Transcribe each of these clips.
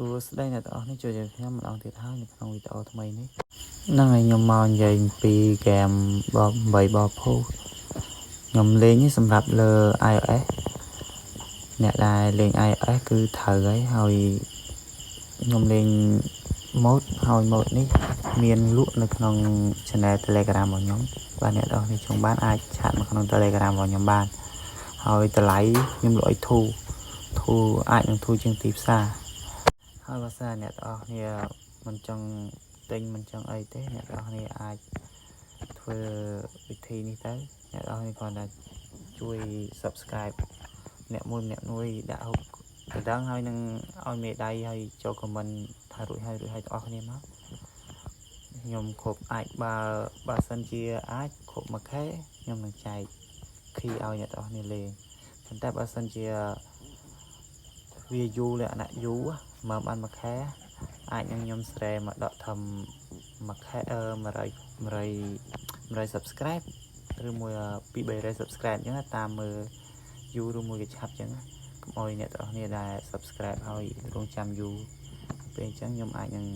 ួស្តីអ្នកទាំងអស់នេះជួយឲ្យខ្ញុំម្ដងទៀតហើយនៅក្នុងវីដេអូថ្មីនេះហ្នឹងហើយខ្ញុំមកនិយាយអំពីហ្គេមប8 Ball Pool ខ្ញុំលេងនេះសម្រាប់លើ iOS អ្នកដែលលេង iOS គឺត្រូវហើយហើយខ្ញុំលេង mod ហើយ mod នេះមានលក់នៅក្នុង channel Telegram របស់ខ្ញុំបាទអ្នកទាំងអស់នេះចង់បានអាច chat មកក្នុង Telegram របស់ខ្ញុំបានហើយតម្លៃខ្ញុំលក់ឲ្យធូរធូរអាចនឹងធូរជាងទីផ្សារ ហើយបើសិនអ្នកទាំងអស់គ្នាមិនចង់ទិញមិនចង់អីទេអ្នកទាំងអស់គ្នាអាចធ្វើវិធីនេះទៅអ្នកទាំងអស់គ្នាគ្រាន់តែជួយ subscribe អ្នកមួយម្នាក់មួយដាក់ហុកកណ្ដឹងហើយនឹងឲ្យមេដៃហើយចូល comment ថារួចហើយរួចហើយទាំងអស់គ្នាមកខ្ញុំគ្រប់អាចបើបើសិនជាអាចគ្រប់ 1K ខ្ញុំនឹងចែក key ឲ្យអ្នកទាំងអស់គ្នាលេងប៉ុន្តែបើសិនជាវាយូរលក្ខណៈយូរមកបានមួយខែអាចនឹងខ្ញុំស្រែមកដកធំមួយខែអឺ100 100 100 subscribe ឬមួយ2 300 subscribe អញ្ចឹងតាមមើលយូរឬមួយក៏ឆាប់អញ្ចឹងកុំអោយអ្នកទាំងអស់គ្នាដែល subscribe ហើយរងចាំយូរពេលអញ្ចឹងខ្ញុំអាចនឹង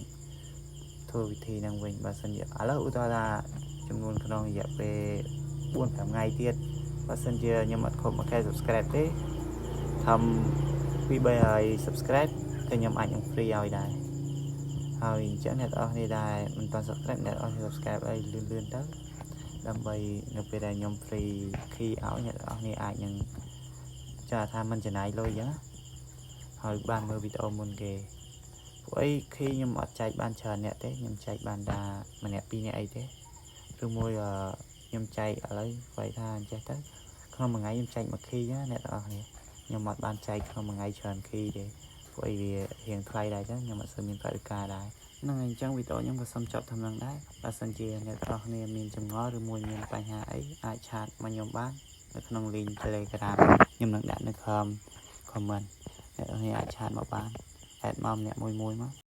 ធ្វើវិធីហ្នឹងវិញបើសិនជាឥឡូវឧទាហរណ៍ថាចំនួនក្នុងរយៈពេល4 5ថ្ងៃទៀតបើសិនជាខ្ញុំអត់គ្រប់ 1K subscribe ទេធ្វើ2 300 subscribe ក៏ខ្ញុំអាចនឹង free ឲ្យដែរហើយអញ្ចឹងអ្នកទាំងអស់គ្នាដែលមិនទាន់ subscribe អ្នកទាំងអស់គ្នា subscribe ឲ្យលឿនលឿនទៅដើម្បីនៅពេលដែលខ្ញុំ free key ឲ្យអ្នកទាំងអស់គ្នាអាចនឹងចាថាមិនចំណាយលុយអញ្ចឹងហើយបានមើលវីដេអូមុនគេព្រោះអី key ខ្ញុំអត់ចែកបានច្រើនអ្នកទេខ្ញុំចែកបានតែម្នាក់ពីរនាក់អីទេឬមួយខ្ញុំចែកឥឡូវវាយថាអញ្ចេះទៅក្នុងមួយថ្ងៃខ្ញុំចែកមួយ key ណាអ្នកទាំងអស់គ្នាខ្ញុំអត់បានចែកក្នុងមួយថ្ងៃច្រើន key ទេព្រោះអីវារៀងថ្លៃដែរអញ្ចឹងខ្ញុំអត់សូវមានថវិកាដែរហ្នឹងហើយអញ្ចឹងវីដេអូខ្ញុំក៏សូមចប់ត្រឹមហ្នឹងដែរបើសិនជាអ្នកទាំងអស់គ្នាមានចម្ងល់ឬមួយមានបញ្ហាអីអាច chat មកខ្ញុំបាននៅក្នុង link Telegram ខ្ញុំនឹងដាក់នៅក្រោម comment អ្នកទាំងអស់គ្នាអាច chat មកបាន add មកម្នាក់មួយមួយមក។